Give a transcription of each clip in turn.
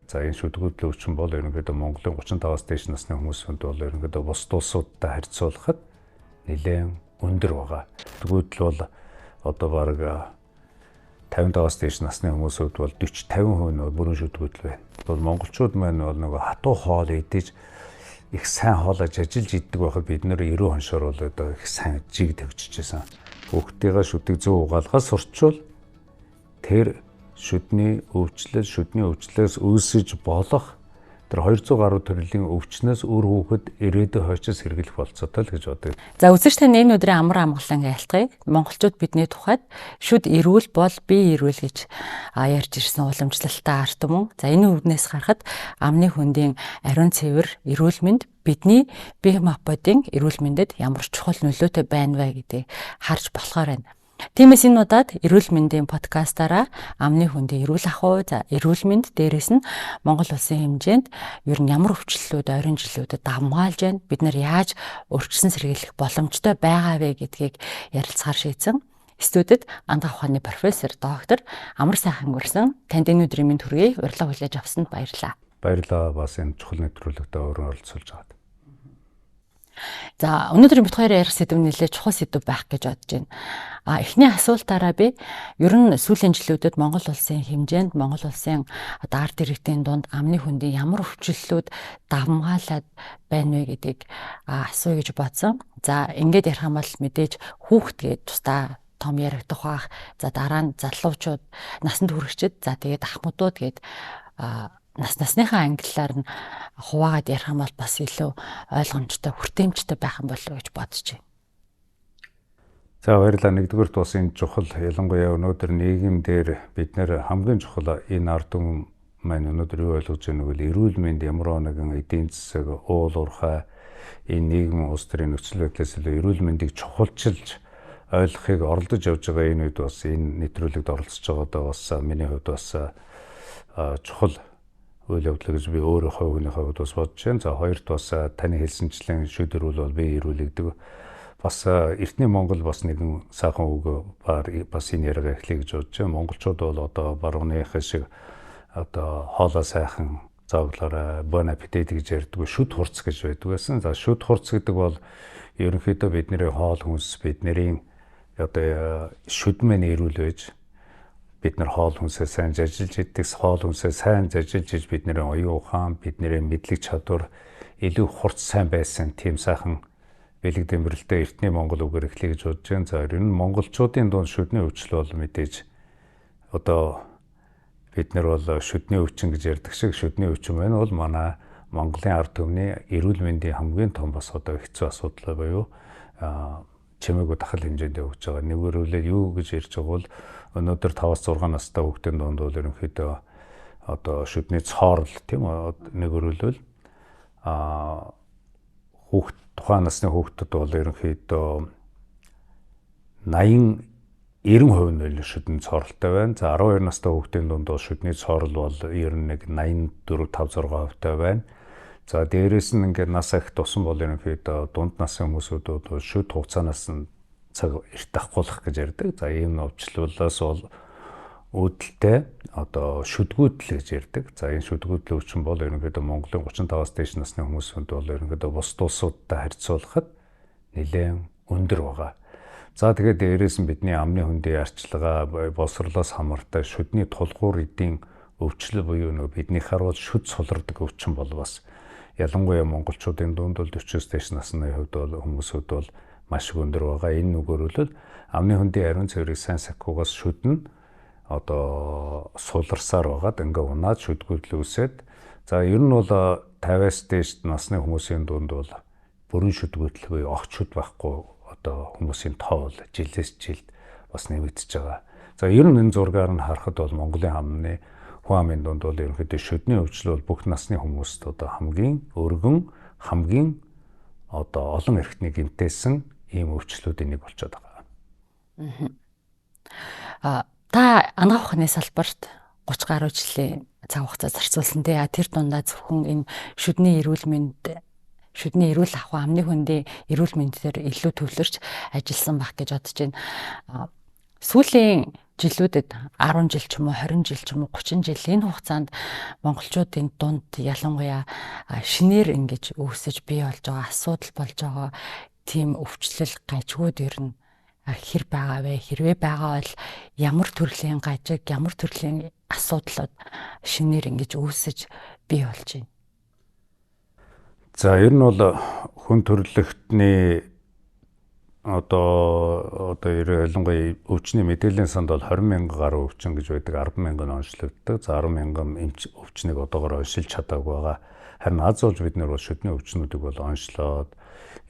За, энэ шүдгүүдлэн өвчин бол ерөнхийдөө Монголын 35-аас дээш насны хүмүүсүүд бол ерөнхийдөө бусад улсуудтай харьцуулахад нэлээд өндөр байгаа. Шүдгүүдэл бол одоо бараг 55-аас дээш насны хүмүүсүүд бол 40 50% нь бүрэн шүдгүүдэл байна. Бол монголчууд маань бол нөгөө хатуу хоол идэж, их сайн хоолой ажиллаж иддэг байхад бид нэр 90 хоншоор бол одоо их сайн жиг төгжчихсэн. Хүүхдийнхээ шүдийг зөв угаалгаа сурчвал тэр шүдний өвчлөл, шүдний өвчлөөс үүсэж болох тэр 200 гаруй төрлийн өвчнөөс үр хүүхэд ирээдүйн хойчоос сэргийлэх болцоотой л гэж боддог. За, үзэгч таны энэ өдрийн амар амгалан айлтгая. Монголчууд бидний тухайд шүд эрүүл бол бие эрүүл гэж ярьж ирсэн уламжлалтай ард түмэн. За, энэ үүднээс харахад амны хөндийн ариун цэвэр эрүүл мэнд бидний бие махбодын эрүүл мэндэд ямар чухал нөлөөтэй байна вэ гэдгийг харж болохоор байна. Тиймээс энэ удаад эрүүл мэндийн подкастаараа амны хөндийн эрүүл ахуй, за, эрүүл мэнд, дээрээс нь Монгол улсын хэмжээнд ер нь ямар өвчлөлүүд ойрын жилүүдэд давмгаалж байна, бид нар яаж урьдчилан сэргийлэх боломжтой байгаа вэ гэдгийг ярилцахаар шийдсэн. Студид андга ухааны профессор, доктор Амар сайхан өнгөрсөн. Танд энэ өдрийн мэнд хүргэе. Урилга хүлээж авсанд баярлалаа. Баярлалаа, бас энэ чухал нэвтрүүлэгтээ өөрөө оролцуулж байгаад. За, өнөөдөр бид хоёр ярих сэдэв нэлээд чухал сэдэв байх гэж бодож байна. А эхний асуултаараа би ер нь сүүлийн жилүүдэд Монгол улсын хэмжээнд, Монгол улсын одоо ард иргэдийн дунд амны хөндийн ямар өвчлөлүүд давмгаалаад байна вэ гэдгийг асууя гэж бодсон. За, ингээд ярих юм бол мэдээж хүүхэд гээд тусдаа том яригдах бах. За, дараа нь залуучууд, насанд хүрэгчид, за, тэгээд ах муудууд гээд нас насныхаа ангиллаар нь хуваагаад ярих юм бол бас илүү ойлгомжтой, хүртээмжтэй байх юм болов уу гэж бодож байна. За, баярлалаа. Нэгдүгээрт бас энэ чухал, ялангуяа өнөөдөр нийгэм дээр бид нэр хамгийн чухал энэ ард түмэн маань өнөөдөр юу ойлгож байна вэ? Эрүүл мэнд, ямар нэгэн эдийн засаг, уул уурхай, энэ нийгэм улс төрийн нөхцөл байдлаас илүү эрүүл мэндийг чухалчилж ойлгохыг оролдож явж байгаа энэ үед бас энэ нэвтрүүлэгт оролцож байгаадаа бас миний хувьд бас чухал үйл явдал гэж би өөрөө хувь хүнийхээ хувьд бас бодож байна. За, хоёрт бас таны хэлсэнчлэн шүд эрүүл бол бие эрүүлэгдэг. Бас эртний Монгол бас нэгэн сайхан үг бас энэ яриагаа эхлэе гэж бодож байна. Монголчууд бол одоо барууныхаа шиг одоо хоолой сайхан зооглоорой, bon appetit гэж ярьдаг, шүд хурц гэж байдаг байсан. За, шүд хурц гэдэг бол ерөнхийдөө бидний хоол хүнс, бидний одоо шүд мэн эрүүл байж, бид нар хоол хүнсээ сайн ажиллаж иддэг, хоол хүнсээ сайн ажиллаж иж бидний оюун ухаан, бидний мэдлэг чадвар илүү хурц сайн байсан тийм сайхан бэлэг дэмбэрэлтэй эртний Монгол үгээр эхлэе гэж бодож байна. За, ер нь монголчуудын дунд шүдний өвчлөл бол мэдээж одоо бид нар бол шүдний өвчин гэж ярьдаг шиг шүдний өвчин байна бол манай Монголын ард түмний эрүүл мэндийн хамгийн том бас одоо хэцүү асуудал буюу чимээгүй дахал хэмжээнд явж байгаа. Нэгээрүүлээд юу гэж ярьж байгаа бол өнөөдөр 5-6 настай хүүхдийн дунд бол ерөнхийдөө одоо шүдний цоорл, тийм үү, нэгээрүүлвэл хүүхд тухайн насны хүүхдэд бол ерөнхийдөө 80 90% нь л шүдэн цооролтой байна. За, 12 настай хүүхдийн дунд бол шүдний цоорол бол 91 84 5 6% байна. За, дээрээс нь ингээд нас ахих тусам бол ерөнхийдөө дунд насны хүмүүсүүд бол шүд хугацаанаас нь цаг эрт авахгүйлах гэж ярьдаг. За, ийм өвчлөлөөс бол үүдэлтэй одоо шүдгүүдэл гэж ярьдаг. За, энэ шүдгүүдэл өвчин бол ерөнхийдөө Монголын 35-аас дээш насны хүмүүсүүд бол ерөнхийдөө бусад улсуудтай харьцуулахад нэлээд өндөр байгаа. За, тэгээд дээрээс нь бидний амны хөндийн арчилгаа, боловсрлоос хамаартай шүдний тулгуур эдийн өвчлөл буюу нөгөө бидний харуул шүд сулардаг өвчин бол бас ялангуяа монголчуудын дунд бол 40-оос дээш насны хувьд бол хүмүүсүүд бол маш их өндөр байгаа. Энэ нүгээрүүлэл амны хөндийн ариун цэврийг сайн сахиугаас шүднэ одоо суларсаар байгаад ингээ унаад шүдгүүдлээ үсээд, за, ер нь бол 50-аас дээш насны хүмүүсийн дунд бол бүрэн шүдгүүтэл буюу огт шүд байхгүй одоо хүмүүсийн тоо бол жилээс жилд бас нэмэгдэж байгаа. За, ер нь энэ зургаар нь харахад бол Монголын хамны хүн амын дунд бол ерөнхийдөө шүдний өвчлөл бол бүх насны хүмүүст одоо хамгийн өргөн, хамгийн одоо олон эрхтний гэмтээсэн ийм өвчлөлүүдийн нэг болчиход байгаа. Та анагаах ухааны салбарт 30 гаруй жилийн цаг хугацаа зарцуулсан тий. Тэр дундаа зөвхөн энэ шүдний эрүүл мэнд, шүдний эрүүл ахуй, амны хөндийн эрүүл мэндээр илүү төвлөрч ажилласан байх гэж бодож байна. Сүүлийн жилүүдэд 10 жил ч юм уу, 20 жил ч юм уу, 30 жил энэ хугацаанд монголчуудын дунд ялангуяа шинээр ингэж үүсэж бий болж байгаа, асуудал болж байгаа тийм өвчлөл гажигуд ер нь хэр байгаа вэ? Хэрвээ байгаа бол ямар төрлийн гажиг, ямар төрлийн асуудлууд шинээр ингэж үүсэж бий болж байна? За, ер нь бол хүн төрөлхтний одоо ялангуяа өвчний мэдээллийн санд бол 20 мянган гаруй өвчин гэж байдаг, 10 мянган онцлогддог. За, 10 мянган эмч өвчнийг одоогоор оншилж чадаагүй байгаа. Харин аз болж бид нар бол шүдний өвчнүүдийг бол онцлоод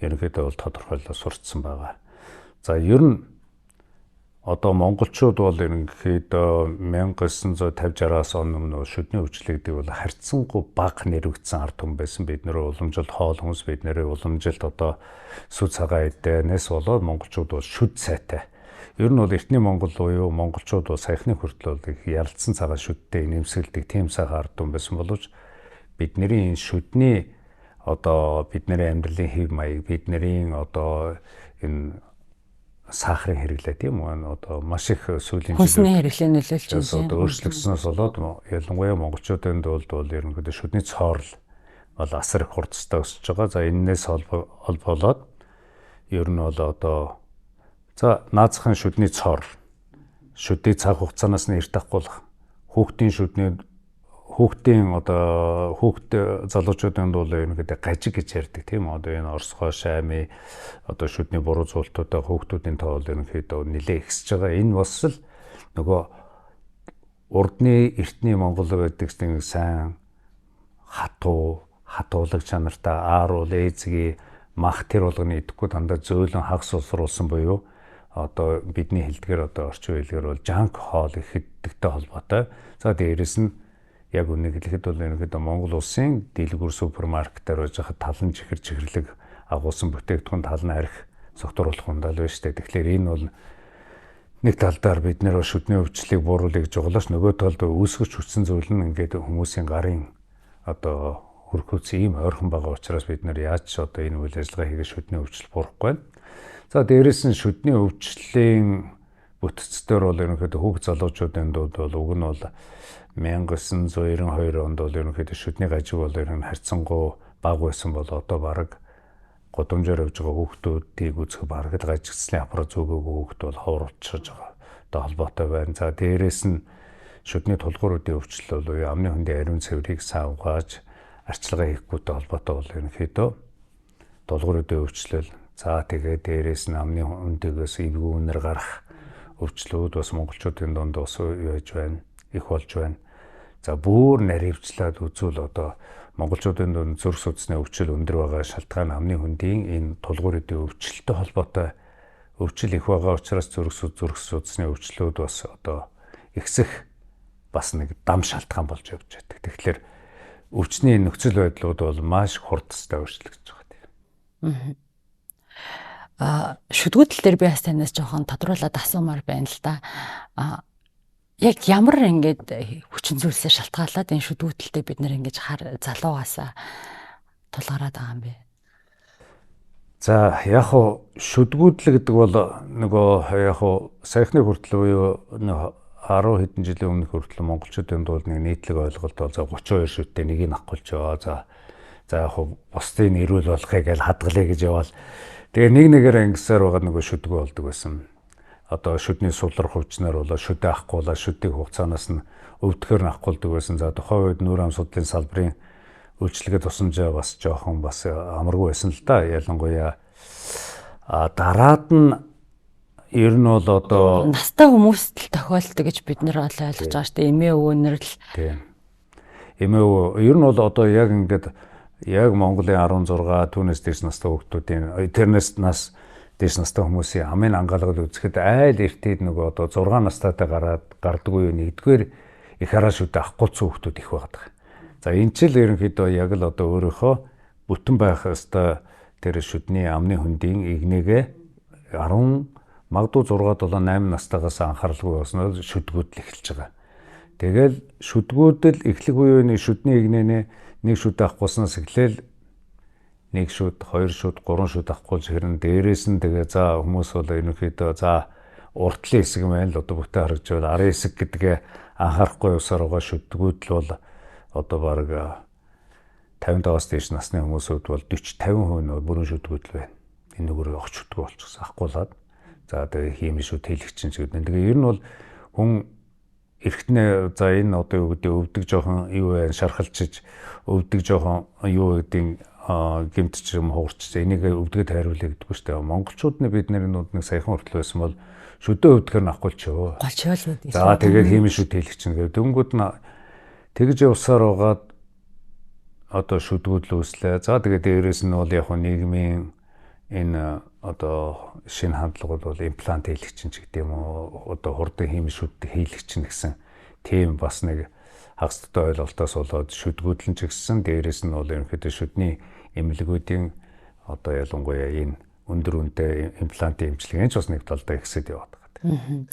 ерөнхийдөө бол тодорхойлоо сурцсан байгаа. За, ер нь одоо монголчууд бол ерөнхийдөө 1950 60-аас он өмнө шүдний өвчлөлтийг бол харьцангуй бага нэрвэгдсэн ард түмэн байсан. Бид нэр уламжилт хоол хүнс, бид нэрээ уламжилт одоо сүд цагаан эдэнээс болоод монголчууд бол шүд сайтай. Ер нь бол эртний Монгол буюу монголчууд бол саяхны хүртэл бол их яралдсан цагаан шүдтэй нэмсгэлдэг тийм сайхан ард түмэн байсан боловч бидний энэ шүдний одоо бидний амьдралын хэв маяг, бидний одоо энэ сахарын хэрэглээ, тийм үү, одоо маш их сүүлийн жилүүд хүнсний хэрэглээ нөлөөлж байна. Одоо өөрчлөгдснөөс болоод ялангуяа монголчуудын дунд бол ерөнхийдөө шүдний цоорл бол асар их хурдтай өсөж байгаа. За, энэнээс холбоолоод ер нь бол одоо за наазахын шүдний цоорл, шүдийг цаг хугацаанаас нь эрт авахгүйх, хүүхдийн шүдний хүүхдийн одоо хүүхд залуучуудын дунд бол ерөнхийдөө гажиг гэж ярьдаг, тийм үү? Одоо энэ орсгоо, шайми, одоо шүдний буруу зуултуудаа хүүхдүүдийн тоо бол ерөнхийдөө нэлээ ихсэж байгаа. Энэ бас л нөгөө урдны эртний Монгол байдаг нэг сайн хатуу, хатуулаг чанартай ааруул, ээзги, мах тэр болгоны идэхгүй дандаа зөөлөн хагас улсруулсан буюу одоо бидний хэлдгээр одоо орчин үеэлгээр бол жанк хоол их хэддэгтэй холбоотой. За, дээрэс нь яг үнийг хэлэхэд бол ерөнхийдөө Монгол улсын дэлгүүр супермаркетаар байж хахад тал нь чихэр чихэрлэг агуулсан бүтээгдэхүүн, тал нь арх согтууруулах хундал байна шүү дээ. Тэгэхээр энэ бол нэг талдаар бид нэр шүдний өвчлөлийг бууруулъя гэж тоглооч нөгөө талд үүсгэж хүчсэн зүйл нь ингээд хүмүүсийн гарын одоо хөрхөөц ийм ойрхон байгаа учраас бид нар яаж ч одоо энэ үйл ажиллагаа хийгээ шүдний өвчлөл буурахгүй байна. За, дээрэс нь шүдний өвчлөлийн бүтцээр бол ерөнхийдөө хүүхд залуучуудын дунд бол уг нь бол 1992 онд бол ерөнхийдөө шүдний гажиг бол ер нь харьцангуй бага байсан бол одоо бараг гудамжаар явж байгаа хүүхдүүдийг үзэх бараг л гажигцлын аппарат зөөгөөгүй хүүхд бол ховруулчихж байгаа. Одоо холбоотой байна. За, дээрэс нь шүдний тулгуур үдийн өвчлөл бол амны хөндийн ариун цэврийг сайн угааж арчилгаа хийхгүйтэй холбоотой бол ерөнхийдөө тулгуур үдийн өвчлөл. За, тэгээ дээрэс нь амны хөндөгөөс эвгүй үнэр гарах өвчлүүд бас монголчуудын дунд бас яаж байна, их болж байна. За, бүр наривчлаад үзвэл одоо монголчуудын дунд зүрх судасны өвчл өндөр байгаа шалтгаан амны хөндийн энэ тулгуур эдийн өвчлөлтөй холбоотой өвчл их байгаа учраас зүрх судасны өвчлүүд бас одоо ихсэх бас нэг дам шалтгаан болж явж байдаг. Тэгэхээр өвчний нөхцөл байдлууд бол маш хурдтай өөрчлөгдөж байгаа тийм. Шүдгүүдэл дээр би бас танаас жоохон тодруулаад асуумаар байна л да. Яг ямар ингээд хүчин зүйлсээ шалтгаалаад энэ шүдгүүдэлтэй бид нэр ингэж хар залуугаасаа тулгараад байгаа юм бэ? За, яг хуу шүдгүүдэл гэдэг бол нөгөө яг хуу саяхны хүртэл буюу 10 хэдэн жилийн өмнөх хүртэл монголчуудын дунд нэг нийтлэг ойлголт бол за 32 шүдтэй нэгийг авахулж яваа. За яг хуу бусдыг эрүүл болохыг аль хадгалъя гэж яваал. Тэгээ нэг нэгээр ангисаар байгаа нөгөө шүдгүү болдог байсан. Одоо шүдний сулрах хүчнэр болоо шүдэ авахгүйла шүдийг хугацаанаас нь өвдөхөр нь авахгүйдэг байсан. За, тухайн үед нүүр ам судлалын салбарын үйлчилгээ тусламжаа бас жоохон бас амаргүй байсан л да. Ялангуяа дараад нь ер нь бол одоо настай хүмүүст л тохиолддог гэж бид нэр бол ойлгож байгаа шүү дээ. Эмээ өвөнөр л. Тийм. Эмээ өвөө ер нь бол одоо яг ингээд яг Монголын 16 түүнээс дээш настай хүүхдүүдийн тэрнээс нас дээш настай хүмүүсийн амын ангаалгад үзэхэд айл эртээд нөгөө одоо 6 настайтай гараад гардаггүй юу нэгдүгээр их хараа шүдэ авахгүйцсэн хүүхдүүд их байдаг. За, энэ ч л ерөнхийдөө яг л одоо өөрийнхөө бүтэн байх ёстой тэр шүдний амны хөндийн игнэгээ 10 магадгүй 6 7 8 настайгаас анхааралгүй болсноор шүдгүүд л эхэлж байгаа. Тэгэл шүдгүүд л эхлэх үеийн шүдний игнэнээ нэг шүд авахгүйснаас эхлээл нэг шүд, хоёр шүд, гурван шүд авахгүй хэрэн дээрээс нь тэгээ за хүмүүс бол ерөнхийдөө за Уртлын хэсэг маань л одоо бүтэн харагдж байвал арын хэсэг гэдгээ анхаарахгүй явсаар байгаа шүдгүүд л бол одоо бараг 55-аас дээш насны хүмүүсүүд бол 40 50% нь бүрэн шүдгүүд л байна. Энэ нөгөө огч шүдгүү болчихсон. Ахгуулаад. За тэгээ хиймэл шүд хэлэх чинь ч гэдэг. Тэгээ ер нь бол хүн эргэтнээ за энэ одоо юу гэдэг өвдөг жоохон юу вэ шархалчиж өвдөг жоохон юу гэдэг гэмтч юм хугарч энийг өвдгөө тайруулъя гэдэг нь шүү дээ. Монголчууд нь бид нарын нүд нэг саяхан хүртэл байсан бол шүдөө өвдгөр нь авахгүйчөө. Голчоо л үү. За тэгээд хиймэл шүд хэлэх чинь гэдэг. Дөнгүүд нь тэгж явсаар байгаад одоо шүдгүүд л үүслээ. За тэгээд дээрээс нь бол яг нийгмийн энэ одоо шинэ хандлага бол имплант хийлэх чинь ч гэдэг юм уу одоо хурдан хиймэл шүд хийлэх чинь гэсэн тийм бас нэг хагас дутуу ойлголтоос болоод шүдгүүдлэн ч гэсэн дээрээс нь бол ерөнхийдөө шүдний эмнэлгүүдийн одоо ялангуяа энэ өндөр үнэтэй имплантын эмчилгээ ч бас нэг талдаа ихсэд яваад байгаа.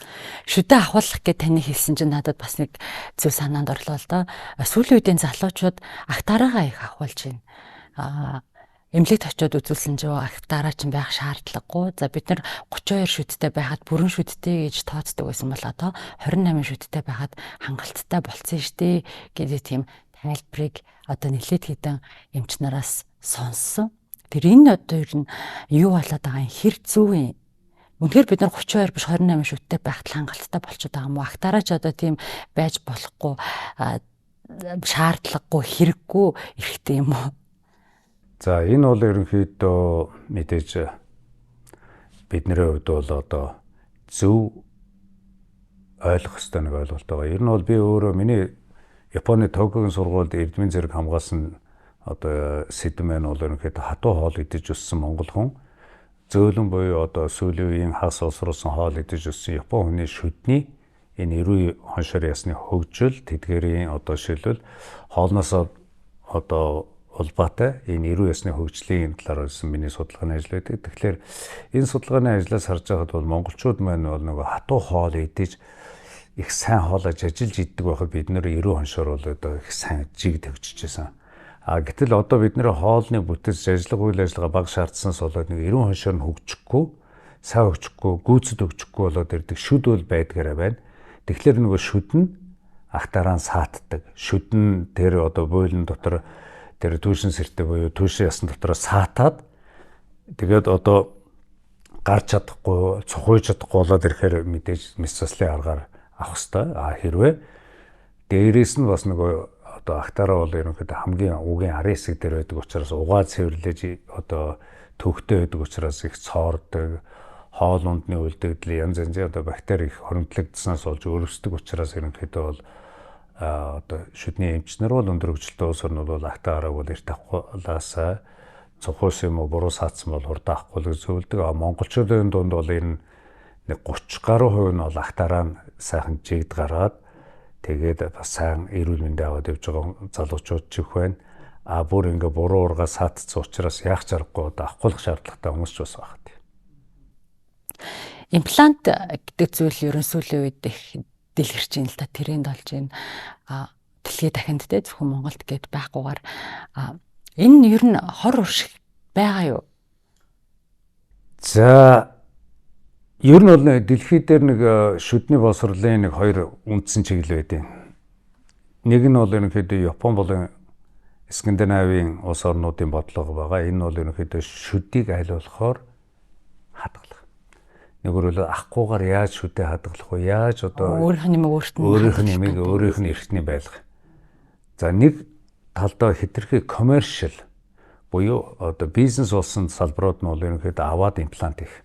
Шүдэ ахуулах гэж таны хэлсэн чинь надад бас нэг зүйл санаанд орлоо л доо. Сүүлийн үеийн залуучууд агтараагаа их ахуулж байна. Эмнэлэгт очиод үзүүлсэн чинь агтараа чинь байх шаардлагагүй. За бид нар 32 шүдтэй байхад бүрэн шүдтэй гэж тооцдог байсан бол одоо 28 шүдтэй байхад хангалттай болцсон штэ гэдэг тийм тайлбарыг одоо нэлээд хэдэн эмч нараас сонссон. Тэр энэ одоо ер нь юу болоод байгаа юм, хэр зөв юм? Үнэхээр бид нар 32 биш 28 шүттэй байхад хангалттай болчиход байгаа юм уу? Агтараа ч одоо тийм байж болохгүй, шаардлагагүй, хэрэггүй эрхтэй юм уу? За энэ бол ерөнхийдөө мэдээж бидний хувьд бол одоо зөв ойлгох ёстой нэг ойлголт байгаа. Ер нь бол би өөрөө миний Японы Токиогийн сургуульд эрдмийн зэрэг хамгаалсан одоо сэдэв маань бол ерөнхийдөө хатуу хоол идэж өссөн монгол хүн. Зөөлөн буюу одоо сүүлийн үеийн хагас боловсруулсан хоол идэж өссөн Япон хүний шүдний энэ эрүү хоншоор ясны хөгжил тэдгэрийн одоо шилбэл хоолноосоо одоо улбаатай энэ эрүү ясны хөгжлийн талаар болсон миний судалгааны ажил байдаг. Тэгэхээр энэ судалгааны ажлаас харж байхад бол монголчууд маань бол нөгөө хатуу хоол идэж их сайн хоолой ажиллаж иддэг байхад бид нэр эрүү хоншоор бол одоо их сайн жиг төвчжсэн. А гэтэл одоо бид нэр хоолны бүтэц ажиллага үйл ажиллагаа бага шаардсанаас болоод нэг эрүүн хоншоор нь хөгжихгүй, сайн хөгжихгүй, гүйцэд хөгжихгүй болоод ирдэг шүд бол байдгаараа байна. Тэгэхээр нөгөө шүд нь агтараа саатдаг. Шүд нь тэр одоо буйлан дотор тэр түүшин сэртэй буюу түүшин ясан дотор саатаад тэгээд одоо гарч чадахгүй, цухуйж чадахгүй болоод ирэхээр мэдээж мэс заслын аргаар авах хэвээр. А хэрвээ дээрээс нь бас нөгөө одоо агтараа бол ерөнхийдөө хамгийн угийн арын хэсэг дээр байдаг учраас угаа цэвэрлэж одоо төвхтэй байдаг учраас их цоордог, хоол ундны үлдэгдэл янз янзын одоо бактери их хоримтлагдсанаас болж өрөвсдөг учраас ерөнхийдөө бол одоо шүдний эмчнэр бол өндөр хөгжилтэй улс орнууд бол агтаа арааг бол эрт авахлаасаа цухуус юм уу буруу саатсан бол хурдан авахгүй гэж зөвлөдөг. А монголчуудын дунд бол энэ нэг 30 гаруй хувь нь бол агтаараа нь сайхан жигд гараад тэгээд бас сайн эрүүл мэндэ аваад явж байгаа залуучууд ч их байна. А бүр ингээ буруу ургаа саатсан учраас яах чаргагүй одоо авахгүйх шаардлагатай хүмүүс ч бас байна. Имплант гэдэг зүйл ерөн сүүлийн үед их дэлгэрч байна л да, тренд болж байна. Дэлхийд дахинд те зөвхөн Монголд гээд байхгүйгээр энэ ер нь хор уршиг байгаа юу? За ер нь бол дэлхий дээр нэг шүдний боловсролын нэг хоёр үндсэн чиглэл байдаг. Нэг нь бол ерөнхийдөө Япон болон Скандинавийн улс орнуудын бодлого байгаа. Энэ бол ерөнхийдөө шүдийг аль болохоор хадгалах. Нэг өөрөөр ахгүйгээр яаж шүдээ хадгалах вэ? Яаж одоо өөрийнх нь нэмийг өөрт нь өөрийнх нь нэмийг өөрийнх нь эрхтний байлгах. За нэг талдаа хэтэрхий commercial буюу одоо бизнес болсон салбарууд нь бол ерөнхийдөө аваад имплант хийх.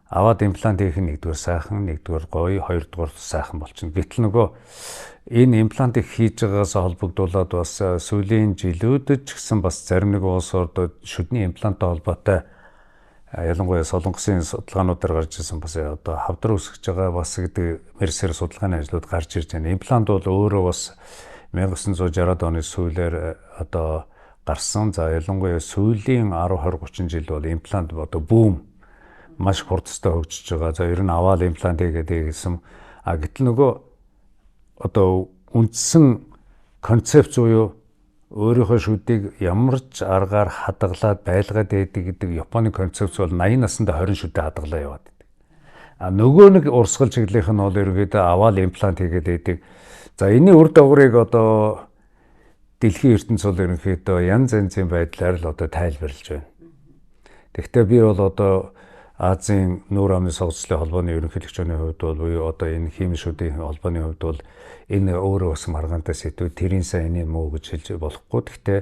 Аваад имплант хийх нь нэгдүгээр сайхан, нэгдүгээр гоё, хоёрдугаар сайхан болчихно. Гэтэл нөгөө энэ имплантыг хийж байгаагаас холбогдуулаад бас сүүлийн жилүүдэд ч гэсэн бас зарим нэг улс ордод шүдний импланттай холбоотой ялангуяа Солонгосын судалгаануудаар гарч ирсэн бас одоо хавдар үүсгэж байгаа бас гэдэг мэрсэр судалгааны ажлууд гарч ирж байна. Имплант бол өөрөө бас 1960-ад оны сүүлээр одоо гарсан. За ялангуяа сүүлийн 10 20 30 жил бол имплант одоо бүүм маш хурдтай хөгжиж байгаа. За ер нь аваал имплант хийгээд гэсэн. А гэтэл нөгөө одоо үндсэн концепц буюу өөрийнхөө шүдийг ямар ч аргаар хадгалаад байлгаад байдаг гэдэг Японы концепц бол 80 наснда 20 шүдээ хадгалаа яваад байдаг. А нөгөө нэг урсгал чиглэлийнх нь бол ерөнхийдөө аваад имплант хийгээд байдаг. За энэний үр дагаврыг одоо дэлхийн ертөнц бол ерөнхийдөө янз янзын байдлаар л одоо тайлбарлаж байна. Тэгэхдээ би бол одоо Азийн нүүр амны согцлын холбооны ерөнхийлөгчний хувьд бол буюу одоо энэ хими шүдийн холбооны хувьд бол энэ өөрөө бас маргаантай сэдв, тэрийн сайн энэ муу гэж хэлж болохгүй. Гэхдээ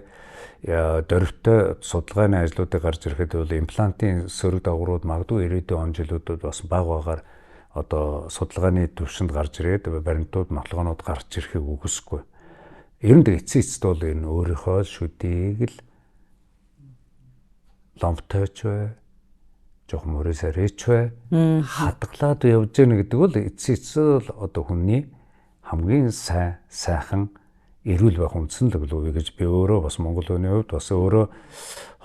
дөрвтэй судалгааны ажлуудыг гарч ирэхэд бол имплантын сөрөг дагаврууд магадгүй ирээдүйн он жилүүдэд бас бага багаар одоо судалгааны түвшинд гарч ирээд баримтууд, нотолгоонууд гарч ирэхийг үгүйсэхгүй. Ер нь эцсийн эцэст бол энэ өөрийнхөө шүдийг л ломтойч бай, жоохон мөрөөс арайч бай, хадгалаад явж гэнэ гэдэг бол эцсийн эцэст бол одоо хүний хамгийн сайн, сайхан эрүүл байх үндсэн л гэж би өөрөө бас Монгол хүний хувьд бас өөрөө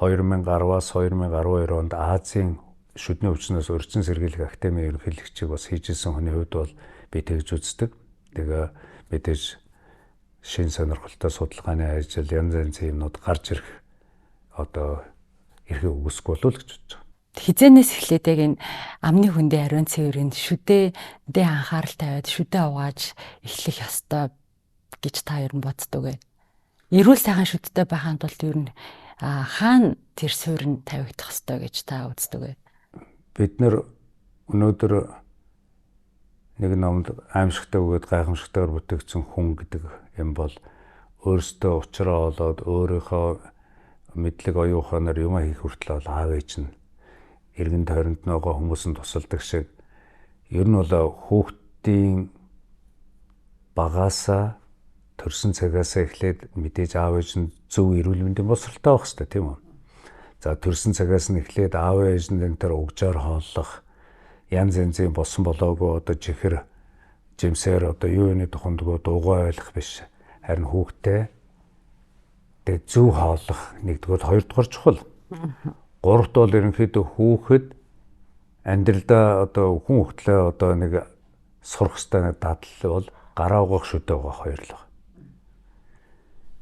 2010-аас 2012 онд Азийн шүдний өвчнөөс өрчин сэргийлэх академийн ерөнхийлөгчийг бас хийж исэн хүний хувьд бол би тэгж үздэг. Тэгээ мэдээж шин сонирхолтой судалгааны ажил, янз янзын юмнууд гарч ирэх одоо эрхийг үгүйсэхгүй болов гэж бодож байгаа. Хизээнээс эхлээд яг энэ амны хөндийн ариун цэврэнд шүдээ анхаарал тавиад шүдээ угааж эхлэх ёстой гэж та ер нь боддог вэ? Эрүүл сайхан шүдтэй байхын тулд ер нь хаана тэр суурь нь тавигдах ёстой гэж та үздэг вэ? Бид нэр өнөөдөр нэг номд аимшигтай бөгөөд гайхамшигтайгаар бүтээгдсэн хүн гэдэг юм бол өөрөөсөө учраа олоод өөрийнхөө мэдлэг оюун ухаанаар юм хийх хүртэл бол аав ээж нь эргэн тойронд нөгөө хүмүүс нь тусалдаг шиг ер нь бол хүүхдийн багаасаа төрсэн цагаасаа эхлээд мэдээж аав ээж нь зөв эрүүл мэндийн боловсролтой байх хэрэгтэй, тийм үү? За төрсэн цагаас нь эхлээд аав ээж нь энэ төр угжаар хооллох, янз янзын болсон болоогүй одоо чихэр жимсээр одоо юу юуны тухандгүй дуугаа байлах биш. Харин хүүхдээ тэгээ зөв хооллох нэгдүгээр, хоёрдугаар чухал. Гуравт бол ерөнхийдөө хүүхэд амьдралдаа одоо хүн хөлтлөө одоо нэг сурах ёстой нэг дадал бол гараа угаах, шүдэ угаах хоёр л байна.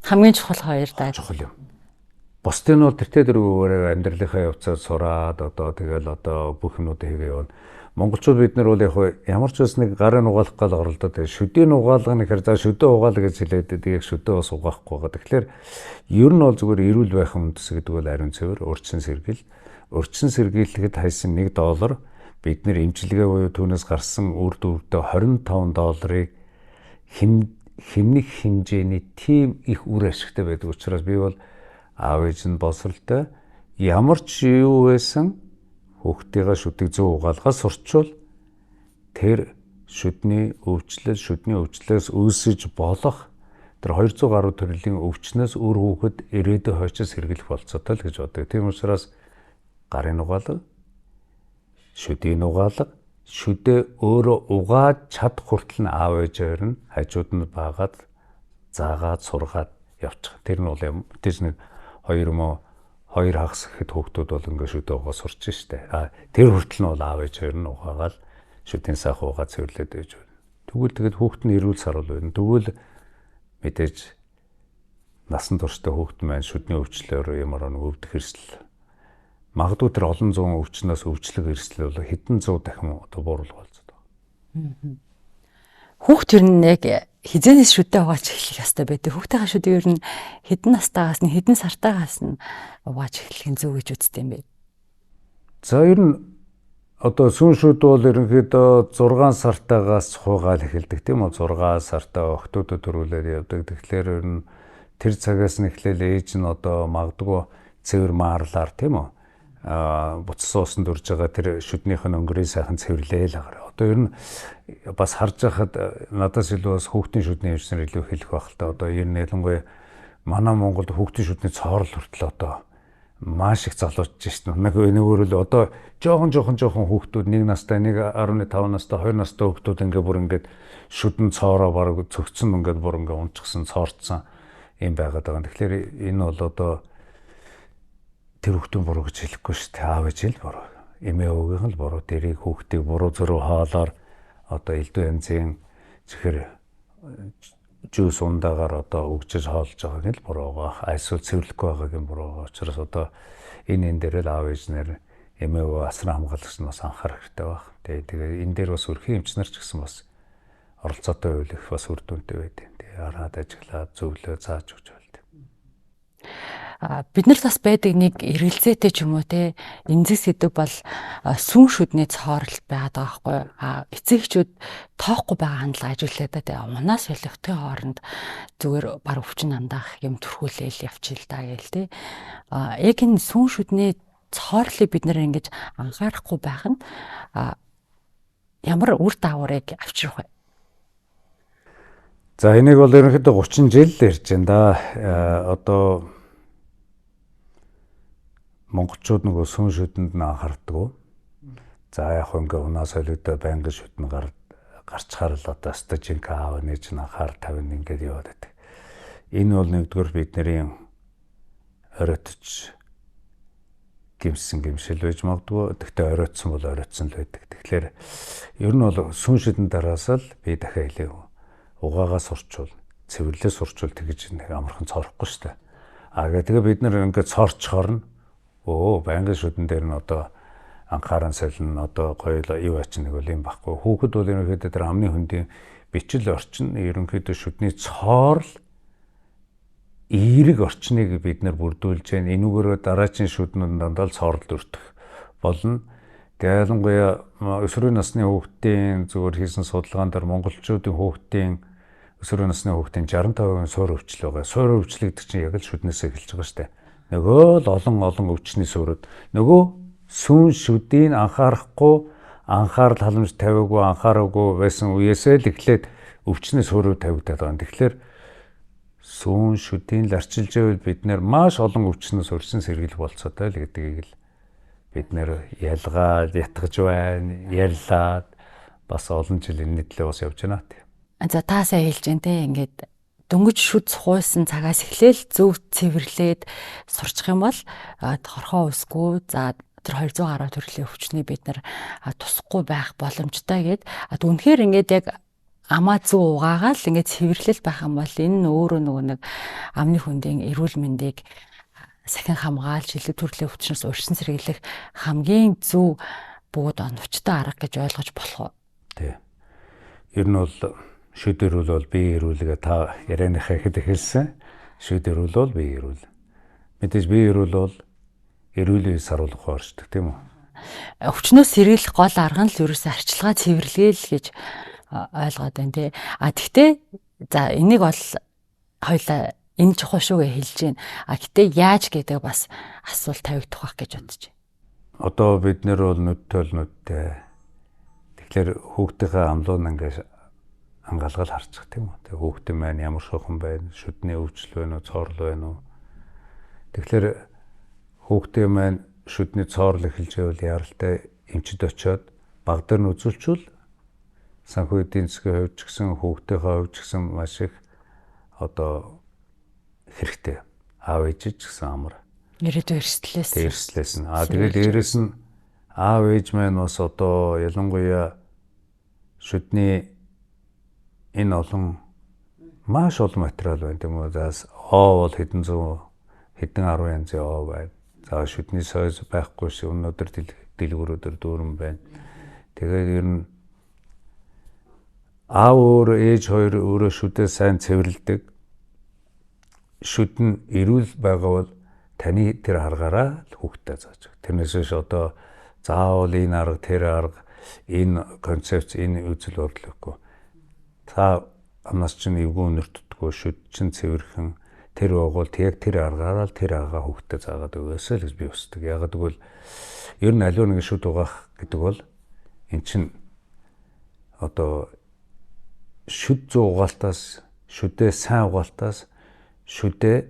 Хамгийн чухал хоёр даа. Чухал юм. Бусдын нь бол тэртээ дөрвөөрөө амьдралынхаа явцаар сураад одоо тэгэл одоо бүх юмнуудыг хийгээ явна. Монголчууд бид нар бол яг ямар ч бас нэг гарын угаалах гал оролдоод шүдийн угаалга нэхэр за шүдэ угаал гэж хэлээд тэгээд шүдэ бас угаахгүй байгаа. Тэгэхээр ер нь бол зүгээр эрүүл байх үндэс гэдэг бол ариун цэвэр, урьдчилан сэргийл. Урьдчилан сэргийлэхэд хайсан $1 бид нэр эмчилгээ буюу түүнээс гарсан үр дүрдээ $25 хэмнэх хэмжээний тийм их үр ашигтай байдаг учраас би бол аав ээж нь боловсролтой ямар ч юу байсан хүүхдийнхээ шүдийг зөв угаалгаа сурчвал тэр шүдний өвчлөл, шүдний өвчлөөс үүсэж болох тэр 200 гаруй төрлийн өвчнөөс үр хүүхэд ирээдүйн хойчоос сэргийлэх болцоотой л гэж боддог. Тийм учраас гарын угаалга, шүдийн угаалга, шүдээ өөрөө угааж чадах хүртэл нь аав ээж хоёр нь хажууд нь баагаад заагаад сургаад явчих. Тэр нь бол мэдээж нэг хоёр юм уу хоёр хагас гэхэд хүүхдүүд бол ингээ шүдээ угаа сурч штэ. А тэр хүртэл нь бол аав ээж хоёр нь угаагаал шүдийн сайхан угаа цэвэрлээд байж байна. Тэгвэл тэгээд хүүхд нь эрүүл саруул байна. Тэгвэл мэдээж насан туршдаа хүүхд маань шүдний өвчлөөр ямар нэг өвдөх эрсдэл магадгүй тэр олон зуун өвчнөөс өвчлөг эрсдэл бол хэдэн зуун дахин одоо бууруулах болцоод байна. Хүүхд ер нь яг хизээнээс шүдээ угааж эхлэх ёстой байдаг. Хүүхдийнхаа шүдийг ер нь хэдэн настайгаас нь хэдэн сартаагаас нь угааж эхлэх нь зөв гэж үздэг юм бэ? За ер нь одоо сүүн шүд бол ерөнхийдөө 6 сартаагаас хуугаал эхэлдэг, тийм үү? 6 сартаа охтуудад төрүүлээд явдаг. Тэгэхээр ер нь тэр цагаас нь эхлээл ээж нь одоо магадгүй цэвэр маарлаар, тийм үү? Буцсан усанд үрж байгаа тэр шүднийх нь өнгөрийг сайхан цэвэрлээл агаар. Одоо ер нь бас харж байхад надаас илүү бас хүүхдийн шүдний эмчнэр илүү хэлэх байх л та. Одоо ер нь ялангуяа манай Монголд хүүхдийн шүдний цоорол хүртэл одоо маш их залуучж шин. Нэг өөрөөр л одоо жоохон хүүхдүүд 1 настай, 1.5 настай, 2 настай хүүхдүүд ингээ бүр ингээд шүдэн цоороо бараг цогцсон ингээд бүр ингээ унчихсан, цоорцсон юм байгаад байгаа. Тэгэхээр энэ бол одоо тэр хүүхдийн буруу гэж хэлэхгүй шүү дээ. Аав ээж л буруу. Эмээ өвгийнх л буруу. Тэрийг хүүхдийг буруу зөрүү хоолоор одоо элдв янзын зэхэр жүүс ундаагаар одоо өгчөж хоолж байгааг нь л буруу байгаа. Эсвэл цэвэрлэхгүй байгааг нь буруу байгаа. Учираас одоо энэ дээр л аав ээж нэр Эмээ асран хамгаалагч нь бас анхаарах хэрэгтэй байх. Тэгээ энэ дээр бас өрхийн эмч нар ч гэсэн бас оролцоотой байвал их бас үр дүнтэй байдаг. Тэгээ хараад ажиглаад зөвлөө зааж өгч байлт. Бид нар бас байдаг нэг эргэлзээтэй ч юм уу те эмзэг сэдв бол сүүн шүдний цооролт байгаад байгаа байхгүй юу. Эцэг эхчүүд тоохгүй байгаа хандлага ажиглаад те унаас солихтын хооронд зүгээр бар өвчин андаах юм төрхүүлээл явчихъя л да гээл те. Яг энэ сүүн шүдний цоорлыг бид нэр ингэж анхаарахгүй байх нь ямар үр дагаврыг авчрах вэ? За энийг бол ерөнхийдөө 30 жил ярьж байна да. Одоо монголчууд нөгөө сүүн шүдэнд нь анхаардаг. За яг хөө ингээ унаа солигдоо байнгын шүдэн гарчхаар л одоо стажинка аав нээж нь анхаар тавина ингээд яваад байдаг. Энэ бол нэгдүгээр бидний оройтч гимсэн гимшил байж магадгүй. Тэгтээ оройтсон бол оройтсон л байдаг. Тэгэхээр ер нь бол сүүн шүдэн дараас л би дахиад хэлээ. Угаагаа сурчвал, цэвэрлээ сурчвал тэгж нэг амархан цоорохгүй шүү дээ. А тэгээ бид нар ингээд цоорчхоор нь байнгын шүдэн дээр нь одоо анхааран солино, одоо гоё юу ачин нэг бол юм байхгүй. Хүүхэд бол ерөнхийдөө тэр амны хөндийн бичил орчин ерөнхийдөө шүдний цоорл эерэг орчныг бид нар бүрдүүлж байна. Энүүгээрээ дараачийн шүднүүд дандаа л цоорлд өртөх болно. Тэгээ ялангуяа өсвөрийн насны хүүхдийн зүгээр хийсэн судалгаан дээр монголчуудын хүүхдийн өсвөрийн насны хүүхдийн 65% суур өвчлөл байгаа. Суур өвчлөл гэдэг чинь яг л шүднээсээ эхэлж байгаа шүү дээ. Нөгөө л олон олон өвчний суурьуд нөгөө сүүн шүдийг анхаарахгүй, анхаарал халамж тавиагүй, анхаараагүй байсан үеэсээ л эхлээд өвчний суурьуд тавигдаад байгаа. Тэгэхээр сүүн шүдийг л арчилж байвал бид нэр маш олон өвчнөөс өрсөн сэргийлэх болцоотой л гэдгийг л бид нэр ялгаад ятгаж байна, ярьлаад бас олон жил энэ төлөө бас явж байна. За та сайн хэлж байна те ингээд дөнгөж шүд сухуйсан цагаас эхлээл зөв цэвэрлээд сурчих юм бол хорхоо өсгүй, за тэр 200 гаруй төрлийн өвчнийг бид нар тусахгүй байх боломжтой гэд. Үнэхээр ингээд яг амаа зөв угаагаал ингээд цэвэрлэл байх юм бол энэ нь өөрөө нөгөө нэг амны хөндийн эрүүл мэндийг сахин хамгаалж илүү төрлийн өвчнөөс урьдчилан сэргийлэх хамгийн зөв бөгөөд оновчтой арга гэж ойлгож болох уу? Тий. Ер нь бол шүд эрүүл бол бие эрүүлгээ та ярианыхаа ихэд эхэлсэн. Шүд эрүүл бол бие эрүүл. Мэдээж бие эрүүл бол эрүүл үе саруулах орчдөг тийм үү? Өвчнөөс сэргийлэх гол арга нь л ерөөсөө арчилгаа цэвэрлэгээ л гэж ойлгоод байна тий. А тэгтээ за энийг бол хоёлаа энэ чухал шүү гэж хэлж байна. А гэтээ яаж гэдэг бас асуулт тавигдах байх гэж бодож байна. Одоо бид нэр бол нүд тол нүдтэй. Тэгэхээр хүүхдийнхээ амлуун ингээд ангаалгал харчих тийм үү. Тэгээ хүүхдийн маань ямар шухан байна, шүдний өвчлөл байна уу, цоорл байна уу. Тэгэхээр хүүхдийн маань шүдний цоорл эхэлж байвал яралтай эмчид очиод баг дээр нь үзүүлчихвэл санхүү эдийн засгийн хувьд ч гэсэн хүүхдийнхээ хувьд ч гэсэн маш их одоо хэрэгтэй. Аав ээж ч гэсэн амар. Ирээдүйн эрсдлээс. Эрсдлээс нь. Аа тэгээд дээрэс нь аав ээж маань бас одоо ялангуяа шүдний энэ олон маш олон материал байна тийм үү. За О бол хэдэн зуун хэдэн 10 янзын О байна. За шүдний сойз байхгүй шиг өнөөдөр дэлгүүрүүдээр дүүрэн байна. Тэгээд ер нь аав өөр ээж хоёр өөрөө шүдээ сайн цэвэрлэдэг. Шүд нь эрүүл байгаа бол таны тэр аргаараа л хүүхдээ зааж өг. Тэрнээс биш одоо заавал энэ арга, тэр арга, энэ концепц, энэ үзэл бодол өгөхгүй. Та амнаас чинь эвгүй өнөртдгөө, шүд чинь цэвэрхэн тэр байгуул яг тэр аргаараа л тэр аргаа хүүхдээ заагаад өгөөсэй л гэж би хүсдэг. Яагаад гэвэл ер нь аливаа нэгэн шүд угаах гэдэг бол эн чинь одоо шүд зүү угаалтаас, шүдээ сайн угаалтаас, шүдээ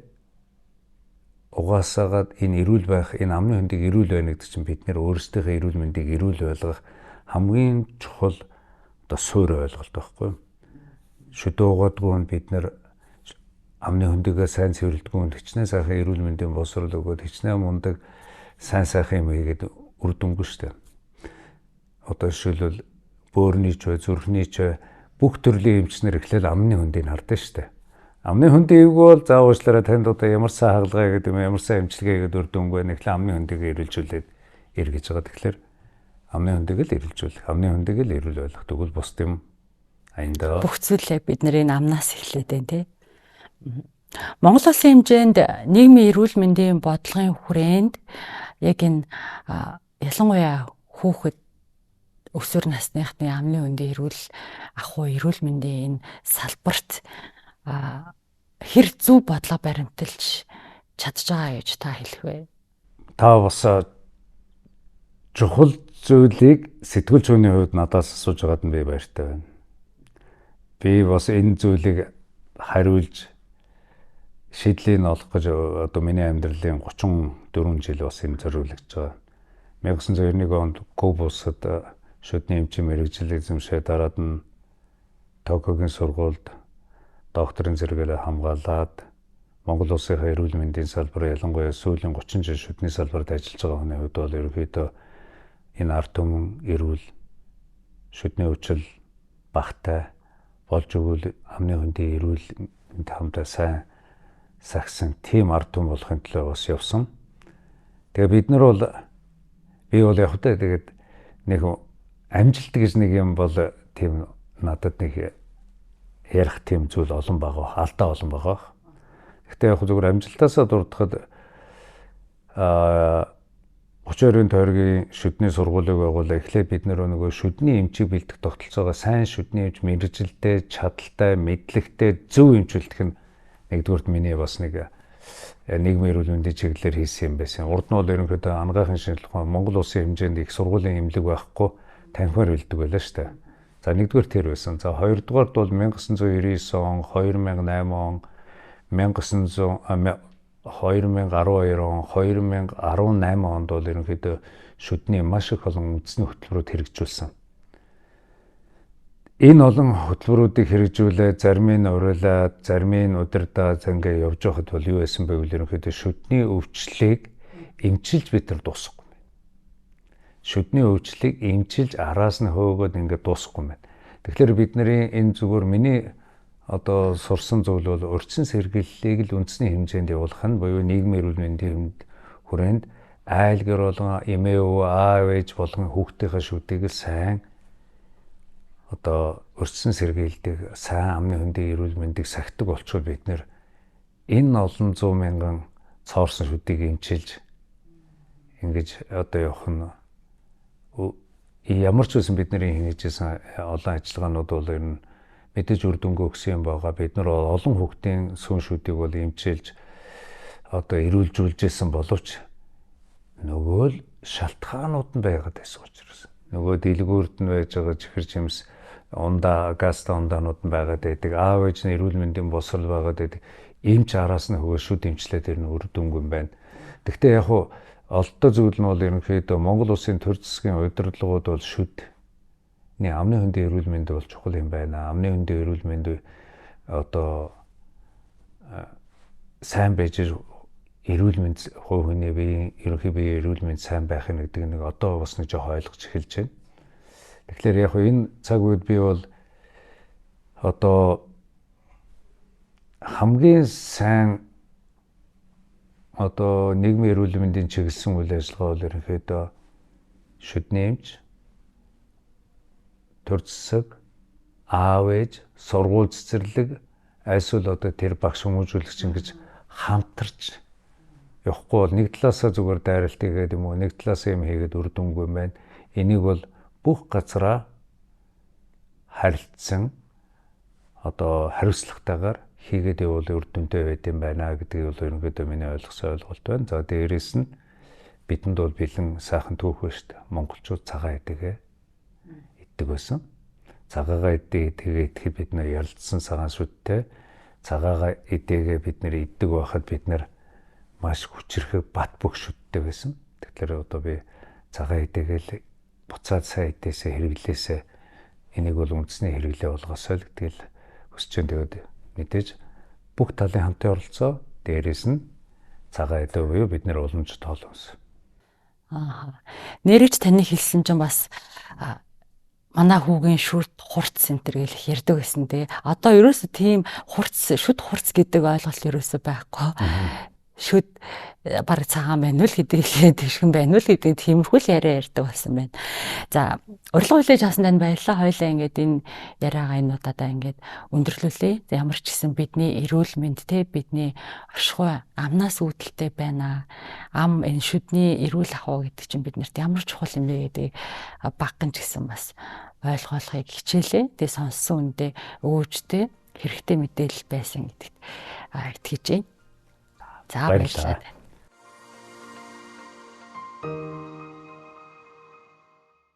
угаасаагаад энэ эрүүл байх, энэ амны хөндийг эрүүл байна гэдэг чинь бид нэр өөрсдийнхөө эрүүл мэндийг эрүүл байлгах хамгийн чухал одоо суурь ойлголт байхгүй юу? Шүдээ угаадгүй нь бид нэр амны хөндийгөө сайн цэвэрлэдэггүй нь хичнээн сайхан эрүүл мэндийн боловсрол өгөөд хичнээн мундаг сайн сайхан юм хийгээд үр дүнгүй шүү дээ. Одоо жишээлбэл бөөрний ч бай, зүрхний ч бай бүх төрлийн эмчнэр эхлээл амны хөндийг хардаг шүү дээ. Амны хөндийн эвгүй бол за уучлаарай танд одоо ямар сайн хагалгаа гэдэг юм ямар сайн эмчилгээ гэдэг үр дүнгүй байна. Эхлээ амны хөндийг эрүүлжүүлээд эргэж байгаа. Тэгэхээр амны хөндийг л эрэлжүүлэх, амны хөндийг л эрүүл байлгах. Тэгвэл бусд юм аяндаа бүх зүйлээ бид нарын амнаас эхлээд байна тий. Монгол улсын хэмжээнд нийгмийн эрүүл мэндийн бодлогын хүрээнд яг энэ ялангуяа хүүхэд өсвөр насныхны амны хөндийн эрүүл ахуй, эрүүл мэндийн энэ салбарт хэр зөв бодлого баримталж чадж байгаа гэж та хэлэх вэ? Та бас чухал зүйлийг сэтгүүл зүйн хувьд надаас асууж байгаад нь би баяртай байна. Би бас энэ зүйлийг хариулж шийдлийг олох гэж одоо миний амьдралын 34 жил бас энэ зориулагдж байгаа. 1991 онд Куб улсад шүдний эмчийн мэргэжил эзэмшээ, дараад нь Токиогийн сургуульд докторийн зэрэгээр хамгаалаад Монгол улсынхаа эрүүл мэндийн салбар, ялангуяа сүүлийн 30 жил шүдний салбарт ажиллаж байгаа хүний хувьд бол ерөнхийдөө энэ ард түмэн эрүүл, шүдний өвчл багтай болж өгвөл амны хөндийн эрүүл мэнд хамтаа сайн сагсан тийм ард түмэн болохын төлөө бас явсан. Тэгээ бид нар бол би бол яг хөтэ тэгээд нэг амжилт гэж нэг юм бол тийм надад нэг ярих тийм зүйл олон байгаа, алдаа олон байгаа. Гэхдээ яг зүгээр амжилтаасаа дурдахад 32-ын тойргийн шүдний сургуулийг байгуулаа. Эхлээд бид нөгөө шүдний эмчийг бэлдэх тогтолцоогоо сайн шүдний эмч мэргэжилтэй, чадaltaй, мэдлэгтэй зөв эмч бэлдэх нь нэгдүгüрт миний бас нэг нийгмийн эрүүл мэндийн чиглэлээр хийсэн юм байсан. Урд нь бол ерөнхийдөө анагаахын шинжилгээ ухаан Монгол улсын хэмжээнд их сургуулийн эмнэлэг байхгүй танхимаар бэлддэг байлаа шүү дээ. За нэгдүгээр тэр байсан. За хоёрдугаард бол 1999 он, 2008 он, 1900 2012 он, 2018 онд бол ерөнхийдөө шүдний маш их олон үндэсний хөтөлбөрүүд хэрэгжүүлсэн. Энэ олон хөтөлбөрүүдийг хэрэгжүүлээ, зарим нь уриалаад, зарим нь удирдаад ингээ явж байхад бол юу байсан бэ гэвэл ерөнхийдөө шүдний өвчлөлийг эмчилж бид нар дуусгахгүй байна. Шүдний өвчлөлийг эмчилж араас нь хөөгөөд ингээ дуусгахгүй байна. Тэгэхээр бидний энэ зүгээр миний одоо сурсан зүйл бол урьдчилан сэргийллийг л үндэсний хэмжээнд явуулах нь буюу нийгмийн эрүүл мэндийн хүрээнд айл гэр болгон эмээ өвөө аав ээж болгон хүүхдийнхээ шүдийг л сайн одоо урьдчилан сэргийлдэг, сайн амны хөндийн эрүүл мэндийг сахидаг болчихвол бид нэр энэ олон зуун мянган цоорсон шүдийг эмчилж ингэж одоо явах нь ямар ч байсан бидний хийжсэн олон ажиллагаанууд бол ер нь мэдээж үр дүнгээ өгсөн юм байгаа. Бид нар олон хүүхдийн сүүн шүдийг бол эмчилж одоо эрүүлжүүлжсэн боловч нөгөө л шалтгаанууд нь байгаад байсан учраас нөгөө дэлгүүрд нь байж байгаа чихэр чимс ундаа, гаста ундаанууд нь байгаад байдаг. Аав ээж нь эрүүл мэндийн босрол байгаад байдаг. Эмч араас нь хөгөө шүд эмчлээд тэр нь үр дүнгүй юм байна. Гэхдээ яг хуу олдтой зүйл нь бол ерөнхийдөө Монгол улсын төр засгийн удирдлагууд бол шүд амны хөндийн эрүүл мэнд бол чухал юм байна. Амны хөндийн эрүүл мэнд одоо сайн байж эрүүл мэнд хувь хүний биеийн ерөнхий биеийн эрүүл мэнд сайн байх нь гэдэг нэг одоо бас нэг жоох ойлгож эхэлж байна. Тэгэхээр яг энэ цаг үед би бол одоо хамгийн сайн одоо нийгмийн эрүүл мэндийн чиглэсэн үйл ажиллагаа бол ерөнхийдөө шүдний эмч, төр засаг, аав ээж, сургууль цэцэрлэг, альсвал одоо тэр багш хүмүүжүүлэгч ингэж хамтарч явахгүй бол нэг талаасаа зүгээр дайралт хийгээд юм уу, нэг талаасаа юм хийгээд үр дүнгүй юм байна. Энийг бол бүх газараа харилцсан одоо хариуцлагатайгаар хийгээд явбал үр дүнтэй байд юм байна гэдгийг бол ерөнхийдөө миний ойлгосон ойлголт байна. За дээрээс нь бидэнд бол бэлэн сайхан түүх байна шүү дээ. Монголчууд цагаан идэгээ иддэг байсан. Цагаагаа идээ тэгээ идэхэд бид нэр ялцсан цагаан сүдтэй цагаагаа идээгээ бид нэр иддэг байхад бид нэр маш хүчрхэг бат бөх шүдтэй байсан. Тэгэхээр одоо би цагаан идээгээл буцаад сайн идээсээ хэрэглээсээ энийг бол үндэсний хэрэглээ болгосоо л гэдгийг хүсэж байна. Тэгээд мэдээж бүх талын хамтын оролцоо, дээрээс нь цагаан идээ буюу бид нэр уламжит хоол хүнс. Аа. Нэрэж таны хэлсэн чинь бас манай хүүгийн шүд хурц энэ төр гэл их ярьдаг байсан те. Одоо ерөөсө тийм хурц, шүд хурц гэдэг ойлголт ерөөсө байхгүй. Шүд бараг цагаан байна уу л гэдэг хэлээд тэгшгэн байна уу л гэдэг тиймэрхүү л яриа ярьдаг болсон байна. За, урилга хүлээж авсан танд баярлалаа. Хоёлаа ингээд энэ яриагаа энэ удаадаа ингээд өндөрлүүлье. За, ямар ч гэсэн бидний эрүүл мэнд те бидний оршихуй амнаас үүдэлтэй байна. Ам энэ шүдний эрүүл ахуй гэдэг чинь биднэрт ямар чухал юм бэ гэдгийг багган ч гэсэн бас ойлгоолохыг хичээлээ. Тэгээ сонссон үндэ өөжтэй хэрэгтэй мэдээлэл байсан гэдэгт итгэж байна. За, баярлалаа.